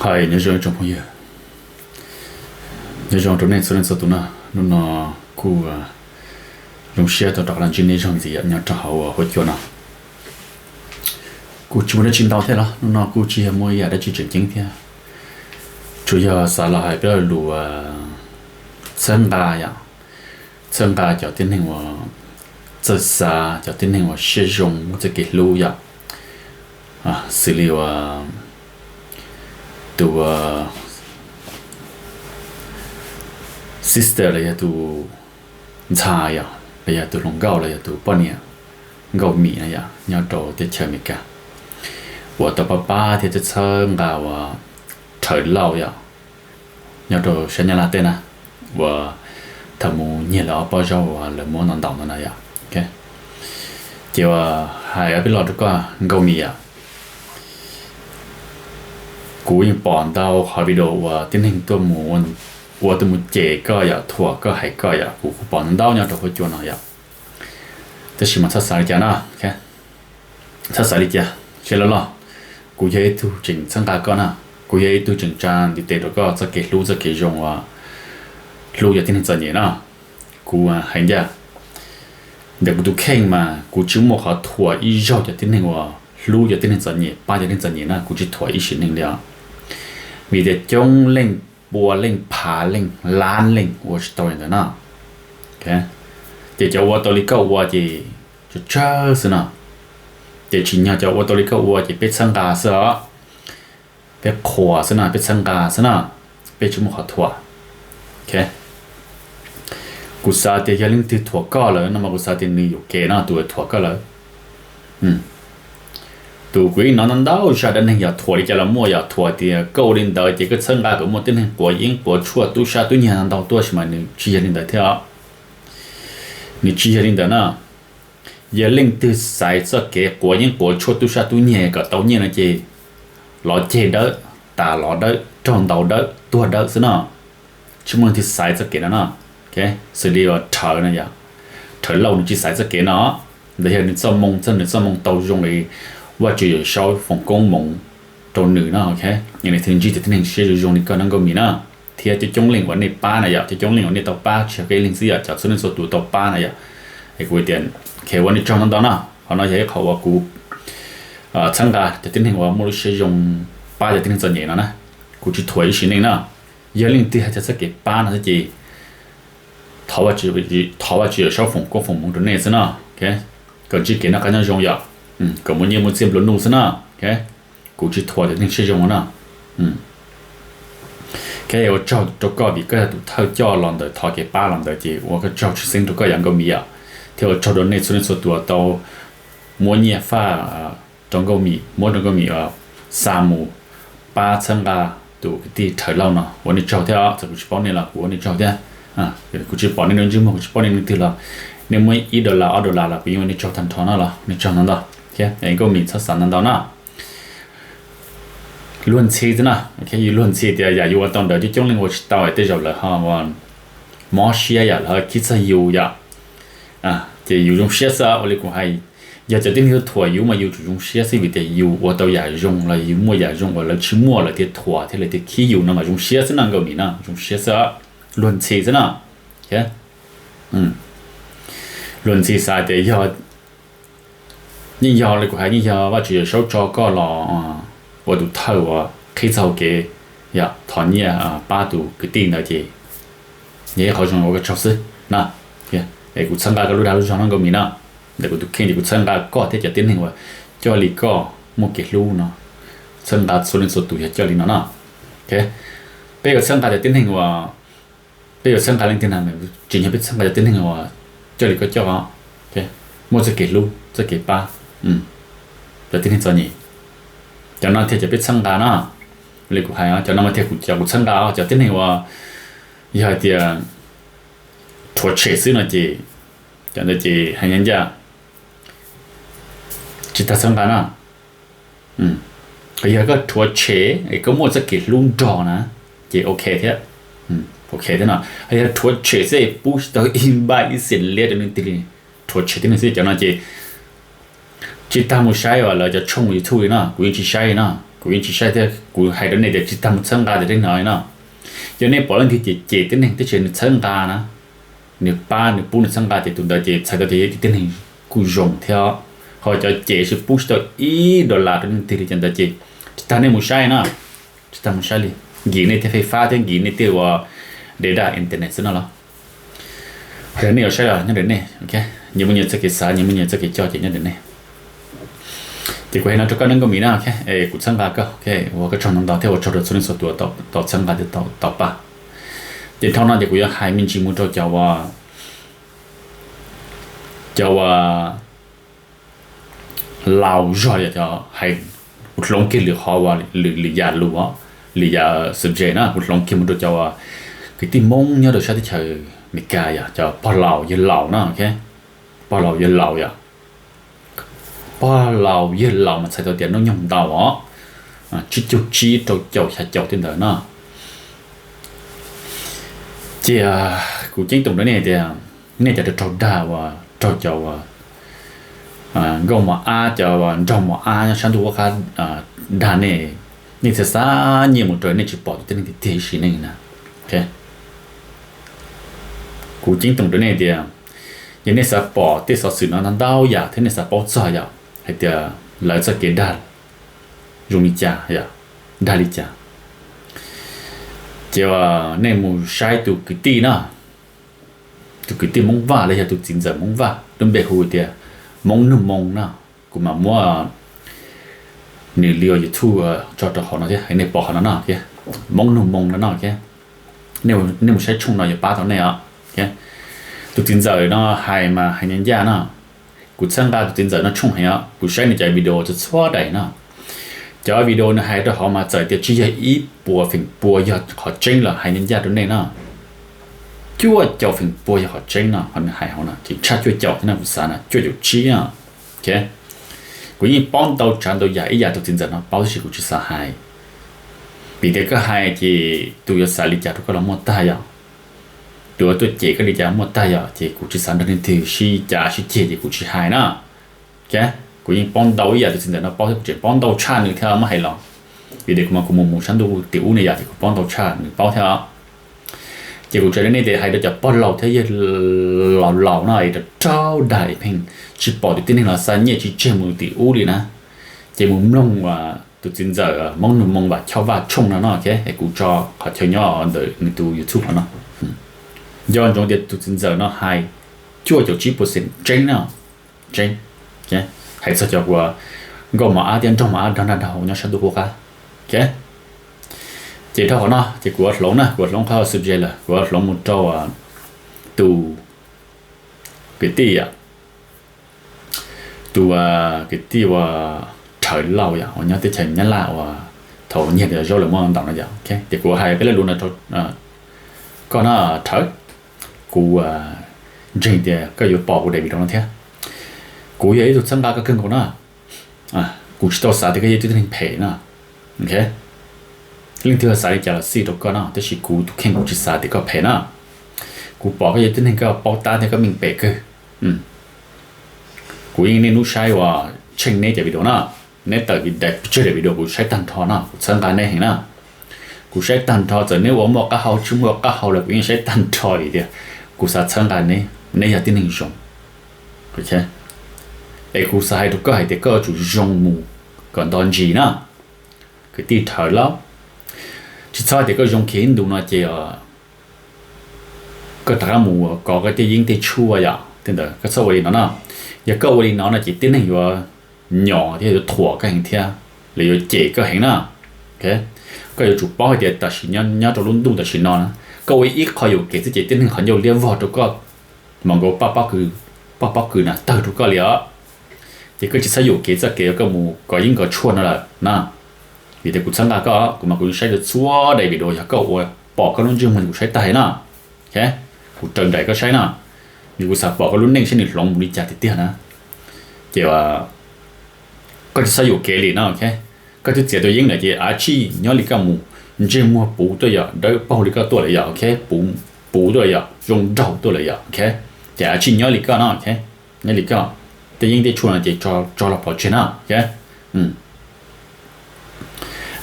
Hais nyob zoo tsoom phooj ywg, nyob zoo rau nej txhua leej txhua tus na. Hnub no kuj zoo siab tau rov qab los ntsib nej zog ntxiv nyob rau hauv huab cua no. Kuj tsis muaj dab tsi ntau thiab los hnub no kuj tsis yog muaj ib yam dab tsi tseem ceeb thiab, tsuas yog xav los hais peb lo lus txhawb nqa yom, txhawb nqa cov tib neeg uas txawj xav, cov tib neeg uas siab zoo muaj txoj kev hlub yom, xws li uas tus sister los yog tus ntxhais yom, los yog tus hluas nkauj los yog tus poj niam Nkauj Mim na yom, nyob rau teb chaws Amelikas, uas tau pab pab thiab txhawb nqa uas Rhawv Lauj yom, nyob rau sab Nyab Laj teb na, uas thaum mus nyiag lawv ob pob zaub uas lawv muab ntau ntau ntawd na yom. Ces uas hais ob peb lo rau koj Nkauj Mim yom, kuv yeej pom ntau qhov video uas tib neeg tuaj mus, ua tuaj mus cem koj yom, thuam koj hais koj yom, kuv kuj pom ntau ntau nyob rau huab cua no yom. Tab sis mas txhob xav li cas no, txhob xav li cas, seb loj loj, kuv yog ib tug tseem txhawb nqa koj na, kuv yog ib tug tseem tsa ntiv tes rau koj txoj kev hlub txoj kev zoo uas hlub cov tib neeg txom nyem na. Kuv hais ncaj, ntawm kuv tus kheej mas kuv tsis muaj qhov thuam ib zaug cov tib neeg uas hlub cov tib neeg txom nyem, pab cov tib neeg txom nyem na, kuv tsis thuam ib sim neej li os. Vim tias coob leej, pua leej, phav leej, lab leej ua tsis tau li ntawd na. Ces cov ua tau li koj ua ces tsawg tsawg xwb no. Ces tsim nyog cov ua tau li koj ua ces peb txhawb nqa xwb os. Peb qhuas xwb na, peb txhawb nqa xwb na, peb tsis muaj qhov thuam. Kuv xav tias yog leej twg thuam koj lawm no mas kuv xav tias nws yuam kev no, tus thuam koj lawm. Tus kuv yeej hnov ntau ntau zaj dab neeg yog thuam li cas los muaj, yog thuam tias koj ua li ntawd ces koj txhawb nqa kom muaj tib neeg quav yeeb quav tshuaj tub sab tub nyiag ntau tuaj, tab sis mas nws tsis yog li ntawd thiab os. Nws tsis yog li ntawd na. Yog leej twg xaiv txoj kev quav yeeb quav tshuaj tub sab tub nyiag kom tau nyiaj no ces lov ceg dawb, tas lov dawb, raug ntaus dawb, tuag dawb xwb no. Tsis muaj leej twg xaiv txoj kev no no. Xws li uas Rhawv no yom, Rhawv Lauj nws tsis xaiv txoj kev no. Ntawd yog nws txoj moo, txoj nws txoj moo tau zoo li Vajtswv Yawm Saub foom koob hmoov rau nws no. Yog leej twg ntsib tus tib neeg siab zoo zoo li koj no Nkauj Mim na, thiab coob coob leej uas nej pab na yom, coob coob leej uas nej tau pab, tsis yog koj ib leeg xwb yom, cov txhua leej txhua tus tau pab na yom. Es kuv tias, ok, ua nej tsaug ntau ntau no. Qhov no yog ib qhov uas kuv txhawb nqa cov tib neeg uas muaj lub siab zoo pab cov tib neeg txom nyem no na. Kuv tsis thuam ib sim neej na. Yog leej twg hais txog txoj kev pab no xwb ces thov Vajtswv Yawm Saub foom koob foom hmoov rau nej xwb no. Kom ntsib kev noj qab nyob zoo yom, kom muaj nyiaj muaj txiaj nplua nuj xwb no. Kuv tsis thuam cov neeg siab zoo no na. Ua tsaug rau koj vim koj yog tus thawj coj los ntawm thov kev pab los ntawd ces ua koj tsaug tshwj xeeb rau koj yom Nkauj Mim yom, thiab ua tsaug rau nej txhua leej txhua tus tau muab nyiaj faj rau Nkauj Mim, muab rau Nkauj Mim xa mus pab txhawb nqa tus kwv tij Rhawv Lauj no, ua nej tsaug thiab. Txawm kuv tsis paub nej los kuv ua nej tsaug thiab. Kuv tsis pom nej lub ntsej muag, kuv tsis paub nej leej twg los nej muab ib dollar ob dollar los kuv yeej ua nej tsaug tag nrho no los nej tsaug ntau ntau thiab. Nkauj Mim txhob xav ntau ntau no. Luag ntxhi xwb na, yus luag ntxhi tias yam yus ua tau ntawd coob coob leej ua tsis tau, tej zaum lawv ho mob siab yom, lawv ho khib txog yus yom. Ces yus zoo siab xwb ua li kuv hais, yog cov tib neeg thuam yus mas yus tsum zoo siab xwb vim tias yus ua tau yam zoo los yus muaj yam zoo uas lawv tsis muaj lawv thiaj thuam thiab lawv thiaj khib yus no mas zoo siab xwb no Nkauj Mim no, zoo siab xwb. Luag ntxhi xwb no. Luag ntxhi xav tias yog, yeej yog li kuv hais, yeej yog Vajtswv Yawm Saub tso koj los ua tus thawj uas qhib txoj hau kev yom, thov nyiaj pab tus kwv tij ntawd ces yog ib qhov zoo ua koj tsaug xwb na. Es kuv txhawb nqa koj lub dag lub zog no Nkauj Mim no. Ntawm kuv tus kheej ces kuv txhawb nqa koj thiab cov tib neeg uas coj li koj muaj kev hlub no, txhawb nqa txhua leej txhua tus yog coj li no no. Peb yuav txhawb nqa cov tib neeg uas, peb yuav txhawb nqa leej twg na, tsim nyog peb txhawb nqa cov tib neeg uas coj li koj coj, muaj txoj kev hlub txoj kev pab cov tib neeg txom nyem. Cov no thiaj cov peb txhawb nqa no. Li kuv hais, cov no mas thiaj cov kuv txhawb nqa, cov tib neeg uas yog hais tias rhuav tshem xwb no ces, cov ntawd ces hais ncaj ncaj tsis tas txhawb nqa no. Yog koj rhuav tshem es koj muaj txoj kev hlub nrog na, ces ok thiab. Ok thiab no. Yog rhuav tshem xwb es pub tsis tau ib npaj ib xees liab rau leej twg li, rhuav tshem tib neeg xwb, cov no ces tsis tas mus saib lawv cov tshooj YouTube li no, kuv yeej tsis saib li no. Kuv yeej tsis saib thiab, kuv hais rau nej tias tsis tas mus txhawb nqa tias tej no no. Yog nej pom leej twg cem cem tib neeg tab sis nws txhawb nqa na, nws pab nws pub nws txhawb nqa ces tus ntawd ces txhais tau tias yog ib tug tib neeg kuj zoo thiab. Ho cov cem tsis pub tsis tau ib dollar rau leej twg li cov ntawd ces tsis tas nej mus saib na, tsis tas mus saib li, nkim nej tej fej fab thiab nkim nej tej ua data internet xwb no los. Yog nej yuav saib los nyob ntawm nej, nyias muaj nyias txoj kev xav, nyias muaj nyias txoj kev coj ces nyob ntawm nej. Ces kuv hais no rau koj neej nkauj Mim na, es kuv txhawb nqa koj, ua koj tsaug ntau ntau thiab ua tsaug rau txhua leej txhua tus tau txhawb nqa thiab tau pab. Ces dhau no ces kuv yuav hais me ntsis mus rau cov ua, cov ua laus zog li cov hais, kuv hloov kiag lwm qhov uas lwm yam lus, lwm yam subject na, kuv hloov kiag mus rau cov uas kwv tij Hmoob nyob rau sab teb chaws Amelikas yom, cov pog laus yawg laus na, pog laus yawg laus yom. Pog laus yawg laus mas txhais tau tias hnub nyoog ntau os, tsib caug tsib rau caum xya caum tej ntawd no. Ces kuv ceeb toom rau nej tias nej cov raug dag uas raug cov uas nkauj mos ab, cov uas nraug mos ab nyob sab ntuj qub qab dag nej, nej txhaj xav nyiaj mus rau nej tsis pom tus tib neeg tiag tiag ib sim neej na. Kuv ceeb toom rau nej tias yog nej xav pom tej xov xwm no ntau ntau yam thiab nej xav paub txog yom, hais tias lawv txoj kev dag zoo li cas, dag li cas, ces nej mus saib tus kwv tij na, tus kwv tij Hmoob Vaj los yog tus txiv ntxawm Hmoob Vaj lub npe hu tias Hmoob Nug Moo na. Kuv mam muab nws li YouTube tso rau hauv no thiab, nej pom qhov no no, Hmoob Nug Moo no no. Nej mus saib tshooj no yuav pab tau nej os. Tus txiv ntxawm no hais mas hais ncaj ncaj no. Kuv txhawb nqa tus txiv ntxawm no tshooj heev os, kuv saib nws cov video txhua txhua daim no. Cov video nws hais rau hauv mas txawm tias tsis yog ib puas feem pua yog qhov tseeb los hais ncaj ncaj rau nej no, cuaj caum feem pua yog qhov tseeb no, qhov nws hais hauv no ces tshaj cuaj caum thiab no, kuv xav na cuaj caum tsib no. Kuv yeej paub ntau tsav ntau yam ib yam tus txiv ntxawm no paub tab sis kuv tsis xav hais, vim tias koj hais ces tus yuav xav li cas rau koj los muaj tag yom, tus yuav tuaj cem koj li cas muaj tag yom, ces kuv tsis xav nrog leej twg sib cav sib ceg ces kuv tsis hais na. Kuv yeej paub ntau ib yam tus txiv ntxawm no paub thiab kuv tseem paub ntau tshaj nws thiab muab hais los, vim tias kuv mas kuv mus mus sab ntuj tim ub ne yom, ces kuv paub ntau tshaj nws paub thiab. Ces kuv tsa nej tias hais rau cov pog laus thiab yawg laus laus no es rau rau dag es pheej tsis pom tus tib neeg los xa nyiaj tsis tseg mus tim ub li na, ces mus mloog tus txiv ntxawm Hmoob Nug Moo Vam Choj Vaj tshooj no no, es kuv tso qhov chaw nyob ntawm nws tus YouTube no. Nco ntsoov tias tus txiv ntxawm no hais cuaj caum tsib percent tseeb no, tseeb. Hais txog cov uas nkauj mos ab thiab nraug mos ab dag nrag dag haus nyob sab ntuj qub qab. Ces dhau qhov no ces kuv ua hloov na, kuv ua hloov qhov subject lawm, kuv ua hloov mus rau tus kwv tij, tus kwv tij uas Rhawv Lauj yom, uas nyob teb chaws Nyab Laj uas thaum nyiag zaub lawv muab ntaus no yom. Ces kuv hais peb lo lus no rau koj na Rhawv, kuv ntseeg tias koj yuav pom kuv daim video no thiab. Kuv yog ib tug txhawb nqa koj kawg nkaus na. Kuv tsis tau xav tias koj yog ib tug tib neeg phem na. Leej twg xav li cas los xij rau koj no, tab sis kuv tus kheej kuv tsis xav tias koj phem na. Kuv pom koj yog tib neeg koj paub tab thiab koj meej pem kawg. Kuv yeej niaj hnub saib uas tsheej neb cov video no, neb tawm daim pes tsawg daim video kuv saib tag nrho no, kuv txhawb nqa neb heev na. Kuv saib tag nrho, txawm neb ua muaj qab hau tsis muaj qab hau los kuv yeej saib tag nrho li tias kuv xav txhawb nqa neb, neb yog tib neeg zoo. Es kuv xav hais rau koj hais tias koj yuav tsum zoo mus kom nto ntsis na, kwv tij Rhawv Lauj. Tsis txhob hais tias koj zoo khiav ib ntus no ces koj rov qab mus kov koj tej yeeb tej tshuaj yom, tej ntawd koj txhob ua li no na. Yog koj ua li no no ces tib neeg yuav nyom thiab yuav thuam koj heev thiab, lawv yuav cem koj heev na. Koj yuav tsum paub hais tias tam sim nyob rau lub ntuj tam sim no na, koj ua ib qho yuam kev xwb ces tib neeg qhov ncauj liab vog rau koj, mas nkaus paj pob kws na tawg rau koj li os. Ces koj tsis txhob yuam kev txoj kev uas koj mus kov yeeb kov tshuaj no lawm na. Vim tias kuv txhawb nqa koj, kuv mas kuv saib txhua daim video, yog koj ua pom koj lub ntsej muag kuv saib tag na. Kuv raws nraim koj saib na, vim kuv xav pom koj lub neej saib nws hloov mus li cas tiag tiag na. Ces koj tsis txhob yuam kev li no. Koj twb txiav tau yeeb lawm ces av tsij nyob li koj mus, ntsej muag puv tuaj yom, dawb paug li koj tuaj lawm yom, puv tuaj lawm yom, zoo nraug tuaj lawm yom. Ces av tsij nyob li koj no, nyob li koj, tej yeeb tej tshuaj no ces tso los pov tseg na.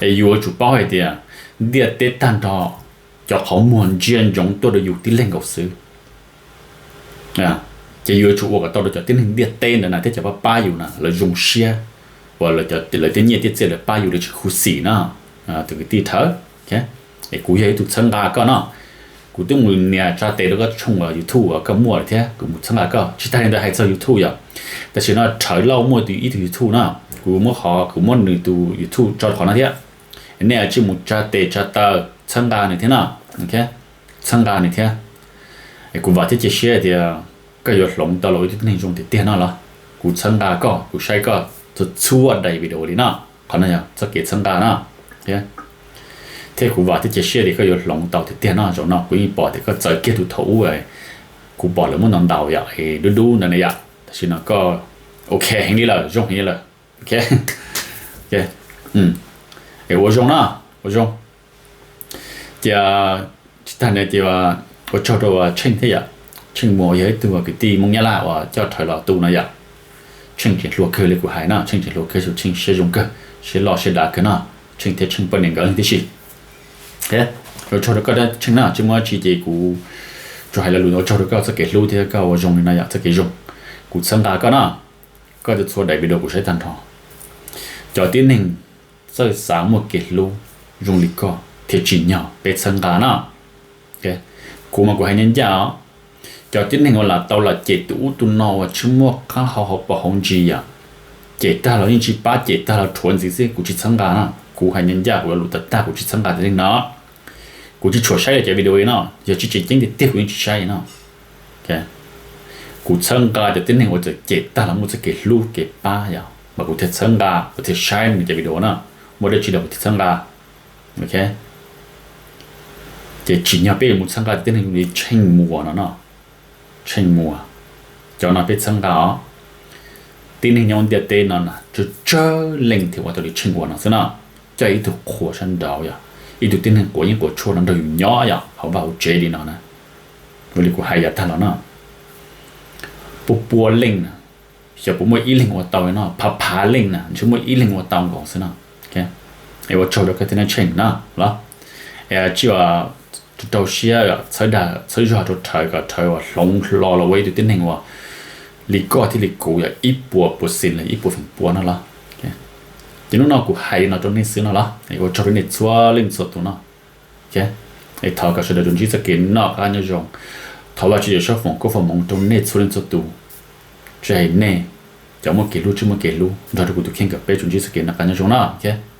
Es yus yuav tsum paub hais tias ntiaj teb tag nrho cov qhov muag ntsia ntsoov tuaj rau yus tib leeg nkaus xwb. Ces yus yuav tsum ua kom tau rau cov tib neeg ntiaj teb ntawd na thiab cov pab pab yus na lawv zoo siab, uas lawv tej nyiaj tej txiaj lawv pab yus lawv tsis khuv xim na. Tus kwv tij Thawv, es kuv yog ib tug txhawb nqa koj no. Kuv twb mus nias tsa tes rau koj tshooj uas YouTube uas koj muaj lawm thiab kuv mus txhawb nqa koj. Tsis tag li ntawd hais txog YouTube yom, tam sim no Thawv Lauj muaj ib tug YouTube na, kuv muab qhov kuv muab nws tus YouTube tso qhov no thiab. Nej tsij mus tsa tes tsa taw txhawb nqa nws thiab no, txhawb nqa nws thiab. Kuv vam thiab cia siab tias koj yuav hloov tau los ua ib tug tib neeg zoo tiag tiag no los. Kuv txhawb nqa koj, kuv saib koj txhua txhua daim video li no. Qhov no yog txoj kev txhawb nqa no. Thiab kuv vam thiab cia siab tias koj yuav hloov tau tiag tiag no. Zaum no kuv yeej pom tias koj txawv kiag tus thaum ub, kuv pom lawv muab ntaus ntaus yom, dub dub ntawd na yom, tam sim no koj ok heev li lawm, zoo heev li lawm. Es ua zoo na, ua zoo. Ces tsis tag li ntawd ces ua tsaug rau Tsheej thiab yom. Tsheej Muas yog ib tug kwv tij Hmoob Nyab Laj uas coj Thawv los tu no yom. Tsheej tseem hluas kawg li kuv hais no, Tsheej tseem hluas kawg, Tsheej siab zoo kawg, siab loj siab dav kawg no. Tsheej thiab Tsheej poj niam nkawd leej tib si. Ua tsaug rau koj Tsheej na, tsis muaj dab tsi ces kuv tsuas hais lo lus ua tsaug rau koj txoj kev hlub thiab koj ua zoo li no yom, txoj kev zoo. Kuv txhawb nqa koj na, koj txhua daim video kuv saib tag nrho. Cov tib neeg txawj xav muaj kev hlub zoo li koj thiab tsim nyog peb txhawb nqa na. Kuv mas kuv hais ncaj ncaj os, cov tib neeg uas lam tau lam cem tus ub tus no uas tsis muaj qab hau hauv paus hauv ntsis yom, cem tag los yeej tsis pab, cem tag los rhuav ntxiv xwb, kuv tsis txhawb nqa na. Kuv hais ncaj ncaj, kuv lo lus tag tag, kuv tsis txhawb nqa tiag li no. Kuv tsis tshua saib li cov video li no, yog tsis tseem ceeb tiag tiag kuv yeej tsis saib li no. Kuv txhawb nqa cov tib neeg uas txawm cem tag los muaj txoj kev hlub kev pab yom, mas kuv thiaj txhawb nqa, kuv thiaj saib nws cov video na. Muaj dab tsi los kuv thiaj txhawb nqa. Ces tsim nyog peb yuav mus txhawb nqa cov tib neeg li Tsheej Muas no no. Tsheej Muas, cov no peb txhawb nqa os. Tib neeg nyob ntiaj teb no na tsawg tsawg leej thiaj ua tau li Tsheej Muas no xwb no. Coj ib tug qhua sab nraud yom, ib tug tib neeg quav yeeb quav tshuaj no nrog yus nyob yom, hauv vaj hauv tsev li no na. Ua li kuv hais yav tag los no, pua pua leej na, xyov puas muaj ib leeg ua tau li no, phav phav leej na ntshe muaj ib leeg ua tau nkaus xwb no. Es ua tsaug rau koj thiab na Tsheej na los. Es tsis rau siab txhawb dag txhawb zog rau Thawv kom Thawv uas hloov hlo los ua ib tug tib neeg uas li koj thiab li kuv yom, ib puas percent los ib puas feem pua no los. Ces hnub no kuv hais li no rau nej xwb no los, ua tsaug rau nej txhua leej txhua tus no. Es thov kom sawv daws tsuas ntsib txoj kev noj qab nyob zoo. Thov Vajtswv Yawm Saub foom koob foom hmoov rau nej txhua leej txhua tus, tsis hais nej cov muaj kev hlub tsis muaj kev hlub, nrog rau kuv tus kheej kom peb tsuas ntsib txoj kev noj qab nyob zoo na.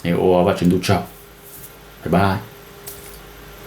Es ua Vajtswv ntuj tsaug, bye bye.